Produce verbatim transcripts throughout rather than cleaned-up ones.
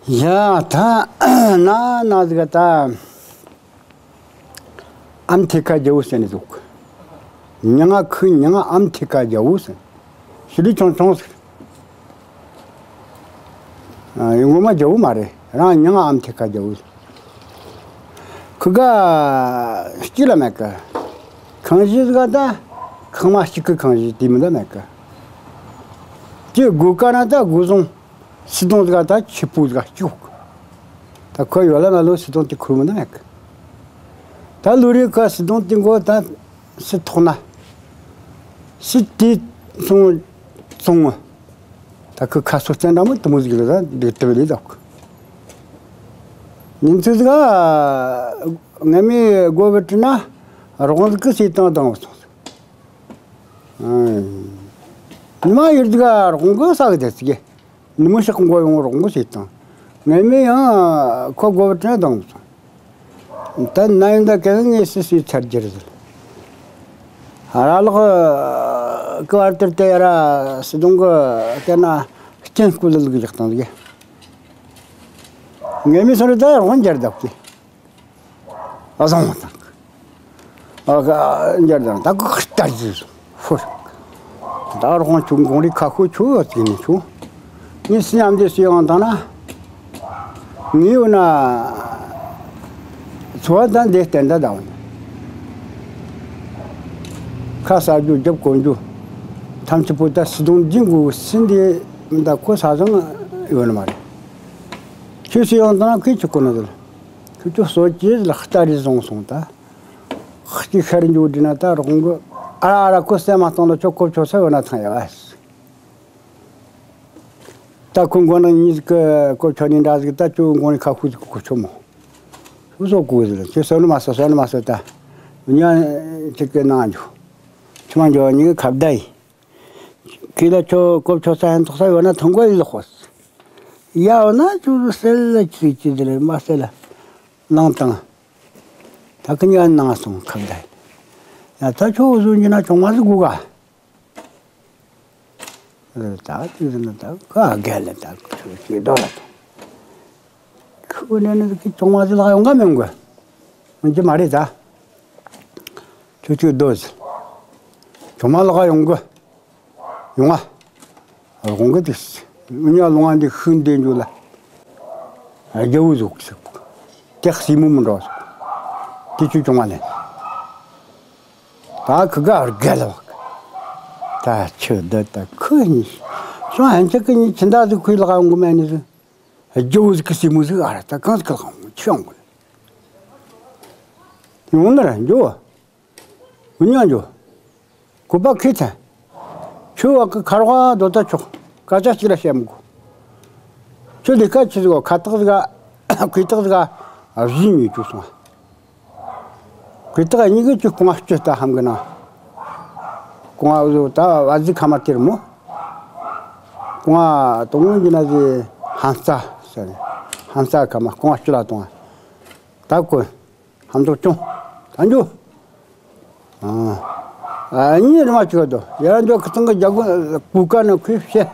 ཡ་ད་ན་ན་ཟིག་ད་ཨམ་ཐེ་ཁ་རྒྱལ་བོ་ཟེར་ནི་འདུག། མྱི་ང་ཁུ་མྱི་ང་ཨམ་ཐེ་ཁ་རྒྱལ་བོ་ཟེར། ཤི་ལི་ཆུང་ཆུང་ཟིག། ཨ་ཡི་ངོ་མ་རྒྱལ་བོ་མ་རེད། རང་མྱི་ང་ཨམ་ཐེ་ཁ་རྒྱལ་བོ་ཟེར། ཁུ་ག་གཅིག་ལ་མེད་གི། ཁང་གཞི་ཟིག་ད་ཁང་མ་གཅིག་གི་ཁང་གཞི་དེ་མི་ད་མེད་གི། ཅི་སྒོ་ཀ་ན་ད་སྒོ་བཟང་། སི་དོང་ཟིག་ད་ཆི་པུ་ཟིག་སྐྱུག། ད་ཁོ་ཡོད་ལ་མ་ལོ་སི་དོང་དེ་ཁུར་མི་ན་མེད་གི། ད་ལུ་རེ་ཁ་སི་དོང་དེ་མགོ་ད་སི་ཐོག་ན། སི་དེ་ཚོང་ཚོང་ངོ་། ད་ཁོ་ཁ་སོ་བཙན་འདྲ་མོ་དུ་མོ་ཟིག་ལ་ད་དེ་དེ་བ་ལི་ད་ཁོ། ཉིན་ཚེ་ཟིག་ཨ། ངེད་མི་སྒོ་བི་དྲི་ན་རོང་ཟིག་གི་སི་དང་དང་བ་སོང་ཟིག། ཉི་མ་ཡོད་དུས་རོང་གི་ས་གི་དེ་ཚིག་གེ། ནུ་མོ་ཤག་མགོ་ཡོང་རོང་གི་ཟེར་དང་། ངེད་མི་ཡང་ཁོ་མགོ་བོ་དྲན་དང་། ད་ན་ཡིན་ད་གན་ངས་སི་སི་ཚར་རྒྱུ་རེད། ར་ལག་གི་བར་དེར་དེ་ར་སི་དུང་གི་དེ་ན་སྐྱེན་སྐུ་ལ་ལུག་བཞག་དང་ཟིག། ངེད་མི་སོང་རེད་ད་རོང་རྒྱར་བརྡབ་ཀྱི། བཟང་བ་དང་། ཨ་ཁ་འཇར་དང་ད་ཁུ་ཁུ་ལྟར་ཟིག་ཧུར། ད་རོང་ཆུ་འགོང་རི་ཁ་ཁུ་ཆུ་ཡོད་ཀྱི་ནི་ཆུ། ངས་སི་ཉམས་དེ་སི་ཡང་དང་ན། ངས་ཡོད་ན། ཚོ་བ་དང་འདི་བསྟན་ད་དང་། ཁ་ཟ་རྒྱུ་རྒྱབ་གོན་རྒྱུ། ཐམས་ཅད་པོ་ད་སི་དུང་འདི་མགོ་སི་འདི་ད་ཁོ་ས་བཟང་ཡོད་ནི་མ་རེད། ཁྱོད་སི་ཡང་དང་ན་ཁོས་ཆུ་གོ་ནི་རེད། ཁྱོད་ཚོ་སོ་ཅི་ལ་ལྟ་རེ་བཟུང་སོང་ད། ཁྱི་ཤར་འཇུག་འདྲི་ན་ད་རོང་གི་ཨ་ར་ཨ་ར་ཁོ་སེ་མ་གཏོང་ལ་ཁྱོད་གོ་ཆོད་ས་ཡོད་ན་ཐང་ཡ་བ། ད་ཁོ་མགོ་ནང་གཉིས་ཀྱི་གོ་ཆོད་ནི་འདྲ་ཟིག་ད་ཁྱོད་མགོ་ནི་ཁ་ཁུ་ཟིག་གོ་ཆོད་མོ། ཁྱོད་སོ་གོ་ཟིག་ཁྱོད་སོ་ནི་མ་སོ་སོ་ནི་མ་སོ་ད། ཉ་ཅིག་གི་ནང་འཇུག་ཆུ་མ་འཇོག་གཉིས་ཀྱི་ཁ་བརྡ་ཡིན། ཁྱེད་ལ་ཁྱོད་གོ་ཆོད་ས་ཡང་ཐོག་ས་ཡོད་ན་ཐང་གོ་ཡིན་ལ་ཧོ། ཡ་འོ་ན་ཁྱོད་སེལ་ལ་ཅི་ཅི་དེ་རེད་མ་སེལ་ལ་ནང་དང་། ད་ཁི་ཉག་ནང་སོང་ཁ་བརྡ། ཡ་ད་ཁྱོད་བཟོ་ཉི་ན་ཆུང་མ་ཟིག་དགོས་ག། ད་དེ་ཟིན་ན་ད་ཁ་རྒྱལ་ལ་ད་ཁྱོད་ཀྱི་རྡོ་ལ་ཐོང་། ཁྱོད་ནས་ནི་ཁི་ཆུང་མ་ཟིག་ལག་ཡོང་ག་མི་ཡོང་གི། ཡོང་གི་མ་རེད་ད། ཁྱོད་ཀྱི་རྡོ་ཟིག་ཆུང་མ་ལག་ཡོང་གི། ཡོང་ང་། དགོང་གི་དུས། ཉ་ལོང་བ་འདི་ཤིན་ཏུ་འཇུ་ལ། རྒྱལ་བོ་ཟུག་ཟིག། དེ་སྲིན་མོ་མི་འགྲོ་ཟིག། དེ་ཆུ་ཆུང་བ་ལེན། ད་ཁི་ག་རྒལ་བ། ད་ཆུ་འདི་ད་ཁུ་གཉིས། སོང་ཧན་ཆ་ཁི་གཉིས་ཁྱི་འདའ་ཟིག་ཁུའི་ལག་ཡོང་གི་མེད་ནི་ཟིག། རྒྱལ་བོ་ཟིག་གི་སྲིན་མོ་ཟིག་ཨ་ར་ད་གང་ཟིག་ལག་ཡོང་ཆུ་ཡོང་གི། ཡོང་ན་ར་འཇུ། འུ་ཉག་འཇོ། གོ་པ་ཁེ་ཐན། ཁྱོད་བ་གི་ཁར་བ་རྡོ་ད་ཆོག་སྐད་ཆ་གཅིག་ལ་བཤད་མི་དགོས། ཁྱོད་ལས་ཀ་ཆི་ཟིག་གོ་ཁ་བཏགས་ཟིག་ག་ཁུ་བཏགས་ཟིག་ག་བཞི་ཉོས་བཅུག་སོང་། ཁུ་བཏགས་གཉིས་ཀྱི་ཆུ་ཀོང་བ་སྤྱི་ལྟ་ཧམ་གི་ན། ཀོང་བ་བཟོ་ད་བ་ཟིག་ཁ་མ་སྟེར་མོ། ཀོང་བ་དུང་ངོ་འགྱི་ན་ཟི་ཧམ་རྩ་ཟེར། ཧམ་རྩ་ཁ་མ་ཀོང་བ་སྤྱི་ལ་གཏོང་བ། ད་གོ། ཧམ་ཐོག་ཅུང་། ད་འཇུ། ཨ། ཨ་གཉིས་རི་མ་གཅིག་དོ། ཡར་འཇོག་ཁི་ཚང་གི་རྒྱ་གོ་སྤུ་ཀ་ནི་ཁོས་བཤད།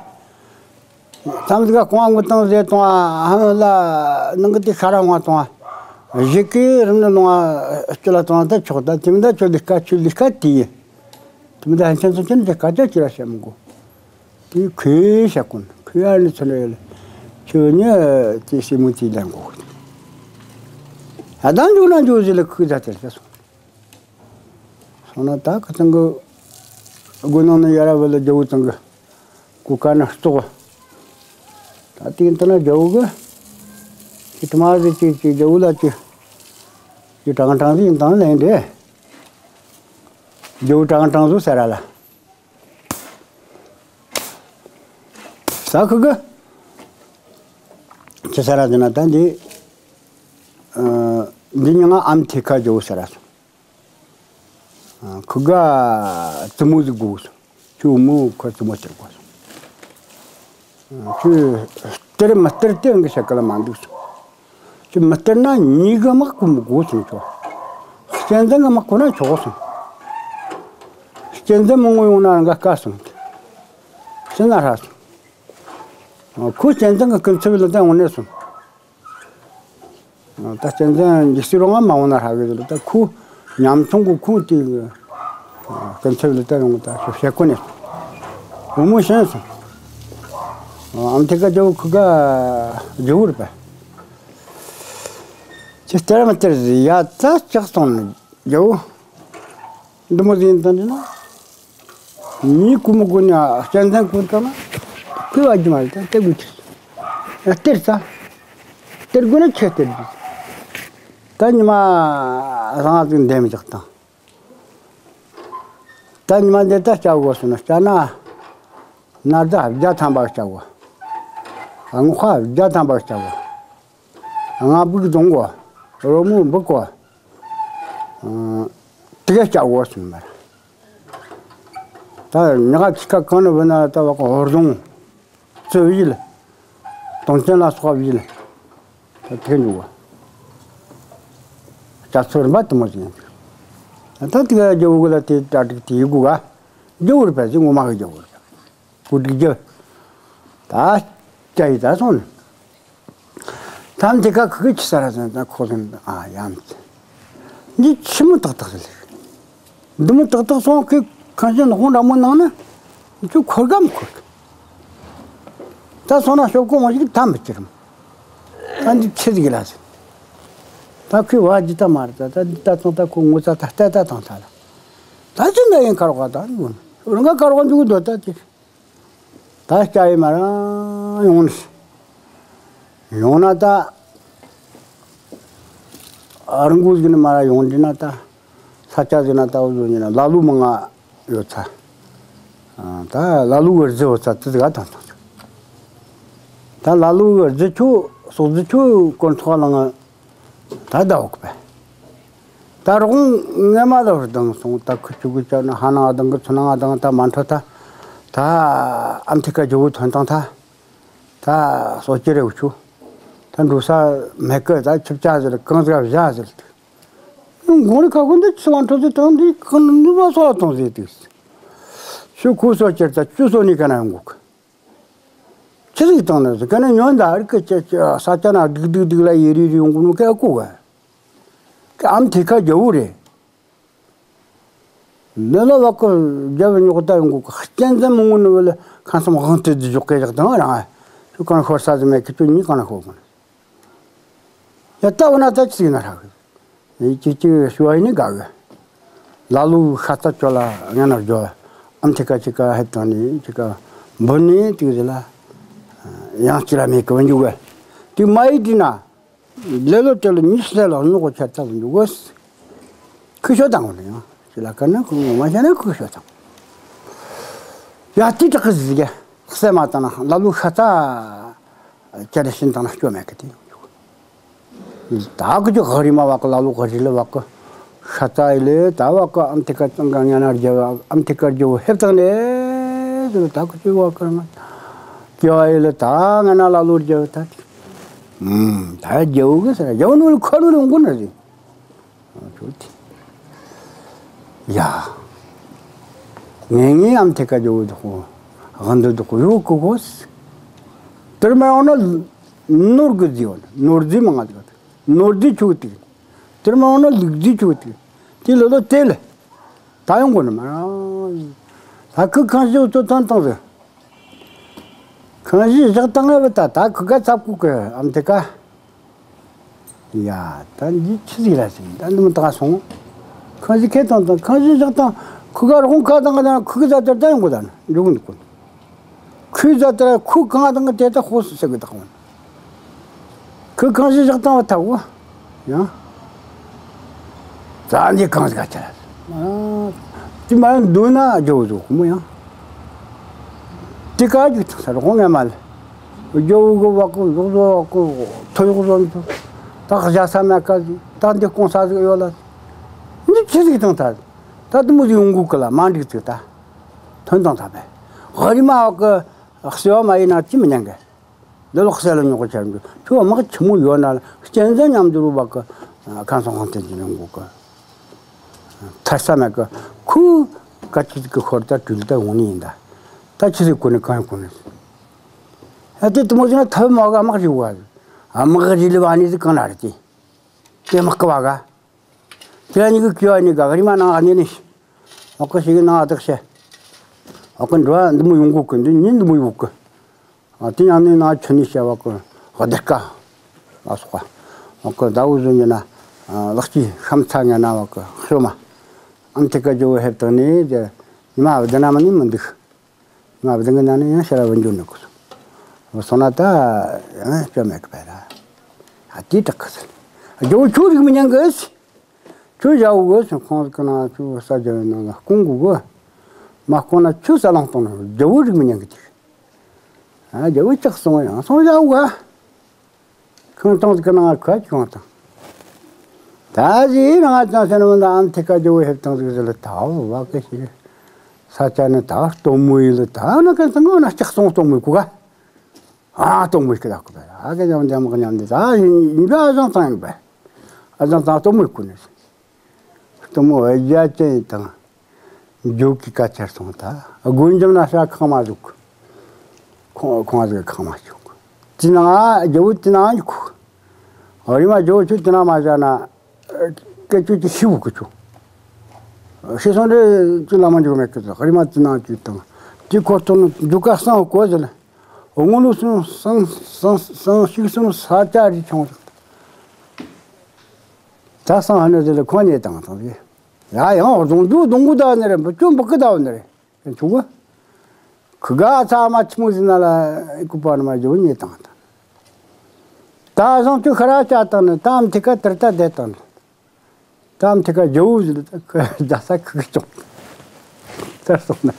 ཐམས་ཀ་ཀོང་ངུ་བཏང་ཟེར་གཏོང་ཨ། ཧམ་ལ་ནང་གི་དེ་ཤ་ར་ཧོང་གཏོང་ཨ། གཞི་ཀི་རིམ་ནི་ལོང་ཨ། སྤྱི་ལ་གཏོང་ཨ་ད་ཆོག་ད་དེ་མི་ད་ཆོ་ལི་ཀ་ཆུ་ལི་ཀ་དེ་ཡིན། དེ་མི་ད་ཧན་ཆེན་ཚོ་ཆེན་དེ་ཀ་ཅག་ཅི་ར་བཤད་མི་དགོས། དེ་ཁོས་བཤད་ཀུན་ཁོས་ཨ་ནི་ཚོ་ནི་ཡོད་ལ། ཁྱོད་ནི་དེ་སྲིན་མོ་དེ་ལེན་དགོས། ཨ་ད་འཇུ་ན་འཇུ་ཟེར་ལ་ཁོས་ད་དེར་བཤད་སོང་། སོང་ན་ད་ཁ་ཚང་གི་སྒོ་ནང་ནས་ཡ་ར་བ་ལ་རྒྱ་བོ་ཚང་གི་གོ་ཀ་ན་ལྟོགས། ད་དེ་ཡིན་ད་ན་རྒྱ་བོ་གི་ཁྱི་དུ་མ་ཟེར་ཅིག་ཅིག་རྒྱ་བོ་ལ་ཅིག་ཅིག་དྲང་དྲང་ཟིག་ཡིན་དང་ལེན་དེ། རྒྱ་བོ་དྲང་དྲང་ཟིག་ཟེར་ར་ལ། ས་ཁུ་གི་ཅི་ཟེར་ར་དེ་ན་ད་འདི། ཨ་འདི་ཉི་ང་ཨམ་ཐེ་ཁ་རྒྱ་བོ་ཟེར་ར་སོང་། ཁུ་ག་བཙུན་མོ་ཟིག་དགོས་སོང་། ཁྱོད་མོ་ཁོ་བཙུན་མོ་སྟེར་དགོས་སོང་། ཁྱོད་སྟེར་མི་སྟེར་སྟེར་གི་བྱ་ག་ལ་མ་འདུག་སོང་། ཁྱོད་མི་སྟེར་ན་ཉིས་གི་དམག་གི་མི་དགོས་སོང་ཁྱོད། གཅན་གཟན་གི་དམག་གོ་ན་ཆོག་སོང་། གཅན་གཟན་མང་པོ་ཡོང་ན་རང་ག་དཀའ་སོང་། ཕྱི་ན་ཧྲ་སོང་། ཁོ་གཅན་གཟན་གི་སྐུ་ཚབ་ལ་ད་འོང་ནས་སོང་། ད་གཅན་གཟན་འཇིགས་སྲིད་རང་ང་མ་འོང་ན་ཧྲ་གི་ལ། ད་ཁོ་ཉམ་ཆུང་གི་ཁོ་དེ་གི་སྐུ་ཚབ་ལ་ད་ཡོང་ད་ཞོ་བཤད་གོ་ནས་འོ་མོ་ཤེས་སོང་། ཨམ་ཐེ་ཀ་རྒྱལ་བོ་ཁུ་ག་རྒྱལ་བོ་རེད་པ། ཅི་སྟེར་མི་སྟེར་ཟི་ཡ་ད་ལྕགས་སོང་ནས་རྒྱལ་བོ། འདི་མོ་ཟིན་དང་འདི་ན། མི་ཀུ་མོ་ཀུ་ནི་གཅན་གཟན་ཀུན་བཏང་ན་ཁུ་བ་རྒྱུ་མ་རེད། ད་སྟེར་དགོས་ཀྱི། སྟེར་ས། སྟེར་དགོས་ན་ཁྱེད་སྟེར་དགོས། ད་ཉི་མ་བཟང་ཟིག་འདེམས་བཞག་དང་། ད་ཉི་མ་འདི་ད་སྐྱ་དགོས་སོང་ན་སྐྱ་ན། ན་ད་བརྒྱ་ཐམ་པ་སྐྱ་དགོས། ངོ་ཁ་བརྒྱ་ཐམ་པ་སྐྱ་དགོས། ང་བུག་རྫོང་གོ། རོ་མོ་འབུ་གོ། དེ་ག་སྐྱ་བོ་སུན་མར། ད་ཉག་ཁི་ཁ་གང་ནས་བུ་ན་ད་བ་གོ་ཧོར་རྫོང་། ཙི་བི་ལ། དོང་ཅན་ལ་སོགས་བི་ལ། ད་དེ་འཇུག་བ། སྐྱ་ཚོར་འབའ་དུ་མོ་ཅན། ད་དེ་ག་རྒྱ་བོ་གི་ལ་དེ་གྲ་སྒྲིག་དེ་ཡི་གུ་ག་རྒྱ་བོ་རུ་པ་ཟིག་ངོ་མ་གི་རྒྱ་བོ་རུ་པ། གོ་སྒྲིག་རྒྱབ། ད་སྐྱ་ཡི་ད་སོང་ནས། ད་འདི་ག་ཁུ་གི་ཆི་ས་ར་ཟེར་ད་ཁོ་ཟེར་ཨ་ཡམ་ཟེར། འདི་ཆི་མོ་ཏག་ཏག་ཟེར། འདི་མོ་ཏག་ཏག་སོང་ཁི་ཁང་ཆེན་ནག་པོ་འདྲ་མོ་ནང་ན་ཁྱོད་འཁོར་གམ་འཁོར་གི། ད་སོང་ན་ཤོག་གོ་མ་ཞིག་ད་མི་ཁྱེར་མོ། ད་འདི་ཆི་ཟིག་ལ་ཟེར། ད་ཁོས་བ་ཇི་ལྟ་མ་རེད། ད་ད་འདི་ལྟ་སོང་ད་ཁོ་ངོ་ཚ་ད་ལྟ་ད་དང་ད་ལ། ད་ཅི་འདྲ་ཡིན་ཁར་བ་ད་ཡོང་རང་ག་ཁར་བ་འཇུག་འདོད་ད་ཅི། ད་སྐྱ་ཡི་མ་ར་ཡོང་ནས། ཡོང་ན་ད། རང་འགུལ་ཟིན་མ་ར་ཡོང་འདི་ན་ད། ས་ཆ་ཟིན་ན་ད་འུ་ཟོ་ཉིན་ན་ལ་ལུ་མ་ང་ཡོད་ཚ། ད་ལ་ལུ་གི་རྫི་ཡོད་ཚ་དེ་ཟིག་ག་དང་དང་། ད་ལ་ལུ་གི་རྫི་ཁྱོད་སོག་རྫི་ཁྱོད་དཀོན་ཐོག་ལ་ང་ད་ད་འོག་པས། ད་རོགས་ངས་མ་ལ་བར་དང་སོང་ད་ཁུ་ཆུ་གུ་ཅག་ན་ཧ་ན་ང་དང་གི་ཚུ་ན་ང་དང་ད་མ་འཕྲོ་ད། ད་ཨམ་ཐི་ཀ་ཇོ་བོ་ཐོན་དང་ད། ད་སོ་ཅི་རེ་བུ་ཆུ། ད་འགྲོ་ས་མེད་ཀི་ད་ཆིབ་ཆ་ཟེར་གང་ཟིག་བཞག་ཟེར། མགོ་ནི་ཁ་ཁོ་འདི་ཆི་མ་འཕྲོ་ཟེར་དང་འདི་གང་ནུ་བ་སོ་དང་ཟེར་དུས། ཆུ་ཁུ་སོ་ཅེར་ད་ཆུ་སོ་ནི་ག་ན་ཡོང་གོ་གི། ཆི་ཟིག་བཏང་ནས་ཟེར་ག་ནས་ཉོན་ད་ཨར་ཀི་ཅི་ཅི་ས་ཆ་ན་སྒྲིག་སྒྲིག་སྒྲིག་ལ་ཡེ་རི་རི་ཡོང་གོ་ནོ་ཀ་ཀོ་ག་ཀ་ཨམ་ཐི་ཁ་རྒྱ་བོ་རེད། ལེ་ལོ་བ་ཀོ་རྒྱ་བོ་ཉོག་ད་ཡོང་གོ་ག་གཅན་གཟན་མང་ངོ་ནི་བ་ལ་ཁང་སམ་དབང་དུ་འཛི་འཇོག་གི་རག་དང་རང་ཨ་ཁྱོད་གང་ཤོར་ས་ཟི་མེད་ཁྱོད་གཉིས་གང་ན་ཤོར་གོ་ནི། ཡ་ལྟ་བ་ན་ལྟ་ཅི་ཟིག་ན་ཧྲ་གི། ཅིག་ཅིག་ཞུ་བ་ཡིན་ནི་དགའ་གི། ལ་ལུ་ཤ་ཚ་ཅོ་ལ་ང་ན་རྒྱོ། ཨམ་ཐི་ཀ་ཅི་ཀ་ཧེ་ཏོ་ནི་ཅི་ཀ་འབུ་ནི་ཏི་ཟི་ལ། ཡང་ཅི་ལ་མེ་ཀི་བ་འཇུ་གི། ཏི་མ་ཡི་ཏི་ན། ལེ་ལོ་ཏི་ལ་ཉི་ཤི་ལ་ལ་ནུ་གོ་ཆ་ཏ་བ་འཇུ་གི། ཁུ་ཤོ་དང་གོ་ནི་ཡང་ཅི་ལ་ཀ་ན་ཁུ་ངོ་མ་ཤ་ན་ཁུ་ཤོ་དང་། ཡ་ཏི་ཏྲ་ཁི་ཟི་གི། སེ་མ་ཏ་ན་ལ་ལུ་ཤ་ཚ། ཅ་རེ་ཤིན་ཏང་ན་སྐྱོ་མེད་གི་དེ། ད་གི་ཅི་ག་རི་མ་བ་གི་ལ་ལུ་ག་རི་ལ་བ་གི་ཤ་ཚ་ཡི་ལེ་ད་བ་གི་ཨམ་ཐི་ཀ་ཙང་ག་ང་ན་རྒྱ་བ་ཨམ་ཐི་ཀ་རྒྱ་བོ་ཧེབ་ཙང་ལེ་ཟེར་ད་གི་ཅི་བ་གི་ང་ཀྱ་ཡི་ལེ་ད་ང་ན་ལ་ལུ་རྒྱ་བ་ད་དེ་ད་རྒྱ་བོ་གི་ཟེར་རྒྱ་བོ་ནུ་ལུ་ཁ་ལུ་རུ་འགུ་ན་ཟེར། ཡ། ངེས་ངེས་ཨམ་ཐི་ཀ་རྒྱ་བོ་དུ་ཁོ། དབང་དུ་དུ་ཁོ་ཡོད་ཀི་གོ། དེར་མ་ཡོང་ན་ནོར་གི་རྫི་ཡོད་ནོར་རྫི་མ་ང་དུ་ནོར་རྫི་ཆུ་ཏི། དེར་མ་ཡོང་ན་ལུག་རྫི་ཆུ་ཏི། དེ་ལོ་ལོ་དེ་ལ། ད་ཡོང་གོ་ནི་མ། ད་ཁི་ཁང་ཞིག་ཚོ་ཐོན་བཏང་ཟེར། ཁང་ཞིག་བཞག་བཏང་ངེས་བ་ད་ད་ཁི་ག་ཚབ་ཁུ་གི་ཨམ་ཐི་ཀ་ཡ། ད་འདི་ཆི་ཟིག་ར་ཟིག་ད་འདི་མོ་ད་སོང་། ཁང་ཞིག་ཁེ་བཏང་དང་ཁང་ཞིག་བཞག་དང་ཁུ་ག་རོང་ཁ་དང་ག་དང་ཁུ་གི་ཟ་ཏེར་ད་ཡོང་གོ་ད་ན་འཇུག་གི་འདུག་གོ། ཁུ་ཟ་ཏེར་ཁུ་གང་དང་གི་དེ་ད་ཧོ་སུ་ཟེར་གི་ད་གོ། ཁུ་ཁང་ཞིག་བཞག་དང་བ་ད་གོ། ཡ། ད་འདི་གང་ཟིག་ག་ཆ་ར། དེ་མ་འདུག་ན་རྒྱ་བོ་ཟོ་ཁོ་མོ་ཡང་། དེ་ག་རྒྱུག་ཐག་ས་རོགས་ངས་མ་ལ། རྒྱ་བོ་གི་བ་ཀོ་ཟོག་ཟོ་བ་ཀོ་ཐོ་ཡོག་ཟོ་འདུག་ད་བཞག་ས་མེད་ཀ་ཟིག་ད་འདི་སྐོང་ས་ཟིག་ཡོད་ལ། འདི་ཆི་ཟིག་བཏང་ཐལ། ད་དུ་མོ་ཟིག་ཡོང་གུག་གི་ལ་མ་འགྲིག་ཚིག་ད། ཐོན་བཏང་ཐལ་པས། ཧ་རི་མ་བ་ཀོ་ཤི་བ་མ་ཡིན་ན་ཅི་མི་ཉན་གི། འདི་ལོག་སེ་ལ་ཉོ་གོ་ཆ་འདུག་ཁྱོད་དམག་ཆི་མོ་ཡོད་ན་ལ་གཅན་གཟན་མཉམ་དུ་རུ་བ་ཀོ་ཁང་སོང་ཁང་ཐོན་གྱི་ཡོང་གུག་གི། ཐར་ས་མེད་གི། ཁུ་ག་ཆི་ཟིག་གི་ཤོར་ད་དུལ་ད་འོང་ནི་ཡིན་ད། ད་ཆི་ཟིག་གོ་ནི་གང་གོ་ནི། ཨ་དེ་དུ་མོ་ཟིག་ན་ཐབས་མ་ག་དམག་རི་བ། དམག་རི་ལི་བ་ནི་ཟིག་གང་ན་རེད་དེ། དེ་མ་ཀི་བ་ག་ཁྱེད་རང་གཉིས་ཀྱི་ཀི་བ་གཉིས་ཀ་རིམ་མ་ནང་ཨ་ནི་ནི། ཨོ་ཀི་ཞིག་ནང་ཨ་དག་བཤད། ཨོ་ཀི་འགྲོ་བ་འདི་མོ་ཡོང་གོ་གི་འདི་ཉིན་འདི་མོ་ཡོང་གི་ཨ་དེ་ཡང་ནི་ནང་ཆུ་ནི་བཤད་བ་ཀི་ཨོ་སྡེར་ཀ་ལ་སོགས་པ། ཨོ་ཀི་ཟླ་བོ་བཟོ་ཉི་ན་ལག་གཅིག་ཤམ་ཚ་ཉ་ན་བ་ཀི་ཤོ་མ། ཨམ་ཐི་ཀ་ཇོ་བོ་ཧེབ་དང་ནི་ཉི་མ་བདུན་ན་མ་ནི་མི་འདུག་ང་བདུན་གི་ནང་ནས་ཡང་ཕྱིར་ར་བུད་འགྱོ་འདུག་གི་སོང་ན་ད་ཡང་སྐྱོ་མེད་གི་བས་ར། ཨ་དེ་དྲག་གི་ཟེར། རྒྱལ་བོ་ཁྱོད་རིག་མི་ཉན་གི་ཟེར། ཁྱོད་བཞག་འོ་གི་ཟེར། ཁོང་གི་ནང་ཁྱོད་ས་རྒྱ་བའི་ནང་ལ་སྐུང་དགོས་གི་མ་སྐུང་ན་ཁྱོད་ས་ལོང་གཏོང་ན་རྒྱལ་བོ་རིག་མི་ཉན་གི་དེ། ཨ་རྒྱལ་བོ་ཅག་སོང་ཡང་སོང་བཞག་འོ་ག་ཁང་སྟོང་ཟིག་གི་ནང་ཁ་ཅིག་ཡོང་དང་། ད་ཟེར་ང་ཅང་སེམས་ནང་ད་ཨམ་ཐི་ཀ་ཇོ་བོ་ཧེབ་ཐང་ཟིག་ཟེར་ལ་ད་འོ་བ་ཀི་ཞིག་ས་ཆ་ནི་ད་སྟོན་མོ་ཡིན་ལ་ད་ན་ཀན་སང་ང་ན་ལྕགས་སོང་སྟོན་མོ་ཡི་གུ་ག་ཨ་སྟོན་མོ་ཡི་ཀི་ད་གུ་ག་ཨ་ཀ་ཉམས་ལྡན་མ་ཀ་ཉམས་ལྡན་ད་ཡིན་ཡིན་པ་ཨ་ཅང་ཚང་ཡིན་པ་ཨ་ཅང་ཚང་སྟོན་མོ་ཡི་གུ་ནི་སྟོན་མོ་ཨ་རྒྱ་ཅན་ཡིན་དང་། འཇོག་གི་སྐད་ཆར་སོང་ད། དགོན་འཇམ་ན་ཤ་ཁང་མ་ཟུག་ཁོང་ཁོང་ཟིག་ཁང་མ་བྱུང་། དེ་ནང་རྒྱལ་བོ་དེ་ནང་ཁུག་རིམ་མ་རྒྱལ་བོ་ཆུ་དེ་ནང་མ་བཞག་ན། སྐད་ཆུ་དེ་ཤི་བུ་གི་ཆུ། ཤི་སོང་རེ་ཅི་ལ་མ་འཇུག་མེད་གི་ཟིག་རིམ་མ་དེ་ནང་ཅིག་དང་། དེ་ཁོ་ཐོན་འཇུག་ག་སང་གོ་ཟིག་ལ། དངུལ་ལོ་སོང་སང་སང་སང་ཤིག་སོང་ས་ཆ་རི་ཆུང་ཟིག་ད་སང་ཧ་ནི་ཟིག་ལ་ཁོང་ཉེ་དང་དང་ཟིག་ཡ་ཡང་རྫོང་རྒྱུ་རྫོང་གུ་ད་ནི་རེད་འབུ་ཅུ་འབུ་ཀི་ད་ནི་རེད། ཆུ་ག་ཁི་ག་ཚ་མ་ཆི་མོ་ཟིན་ན་ལ་ཀུ་པར་མ་ཇོ་ཉེ་དང་དང་། ད་བཟང་ཆུ་ཁ་ར་ཅག་དང་ནི་ཏམ་ཐི་ཀ་ཏིར་ཏ་དེ་དང་ནི། ཏམ་ཐི་ཀ་ཇོ་བོ་ཟིན་ད་ས་ཁི་གི་ཅོང་། ཏར་སོང་ན་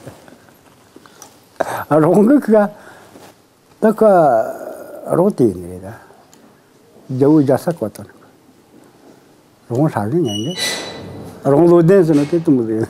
རོང་གི་ཁི་ག་ད་ཁ་རོང་དེ་ཡིན་རེད་ད། ཇོ་བོ་རྒྱ་ས་ཀོ་དང་ནི། རོང་ཧྲ་གི་ཉན་གི་རོང་ལོ་ལྡན་ཟེར་ན་དེ་དུམ་བུ་ཟེར།